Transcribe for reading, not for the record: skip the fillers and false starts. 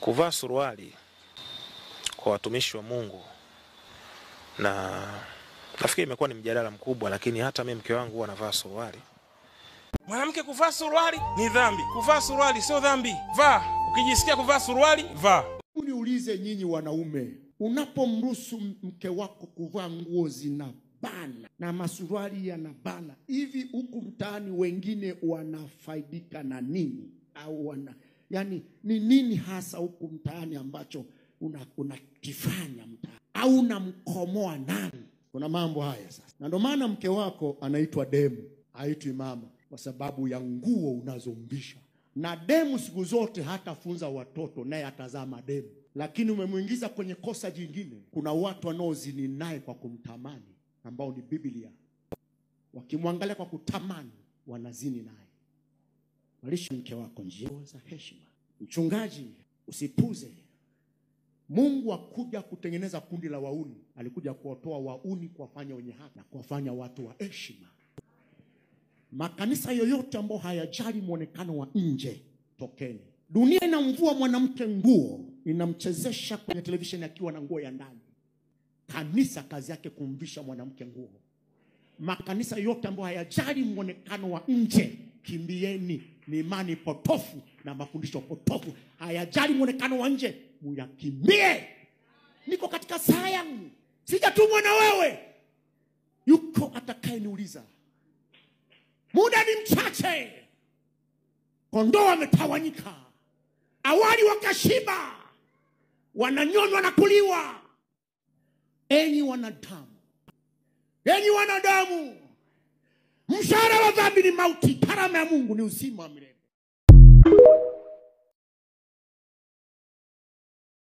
Kuvaa suruali kwa watumishi wa Mungu, na nafikiri imekuwa ni mjadala mkubwa, lakini hata mimi mke wangu huwa anavaa suruali. Mwanamke kuvaa suruali ni dhambi. Kuvaa suruali sio dhambi. Vaa. Ukijisikia kuvaa suruali, vaa. Niulize nyinyi wanaume, unapomruhusu mke wako kuvaa nguo zinabana na masuruali yanabana, hivi huku mtaani wengine wanafaidika na nini? Au wana, yani ni nini hasa huku mtaani ambacho unakifanya mtaani? Au unamkomoa nani? Kuna mambo haya sasa. Na ndio maana mke wako anaitwa demu, haitwi mama, kwa sababu ya nguo unazombisha. Na demu siku zote hatafunza watoto, naye atazaa mademu. Lakini umemuingiza kwenye kosa jingine. Kuna watu wanaozini naye kwa kumtamani, ambao ni Biblia. Wakimwangalia kwa kutamani, wanazini naye. Malisha mke wako njia za heshima. Mchungaji, usipuze. Mungu hakuja kutengeneza kundi la wauni, alikuja kuwatoa wauni, kuwafanya wenye haki na kuwafanya watu wa heshima. Makanisa yoyote ambayo hayajali muonekano wa nje, tokeni. Dunia inamvua mwanamke nguo, inamchezesha kwenye televisheni akiwa na nguo ya ndani. Kanisa kazi yake kumvisha mwanamke nguo. Makanisa yote ambayo hayajali muonekano wa nje, kimbieni. Ni imani potofu na mafundisho potofu. Hayajali muonekano wa nje, muyakimbie. Niko katika saa yangu, sijatumwa na wewe. Yuko atakayeniuliza. Muda ni mchache. Kondoo wametawanyika. Awali wakashiba, wananyonywa na kuliwa. Enyi wanadamu, enyi wanadamu, mshahara wa dhambi ni mauti, karama ya Mungu ni uzima wa milele.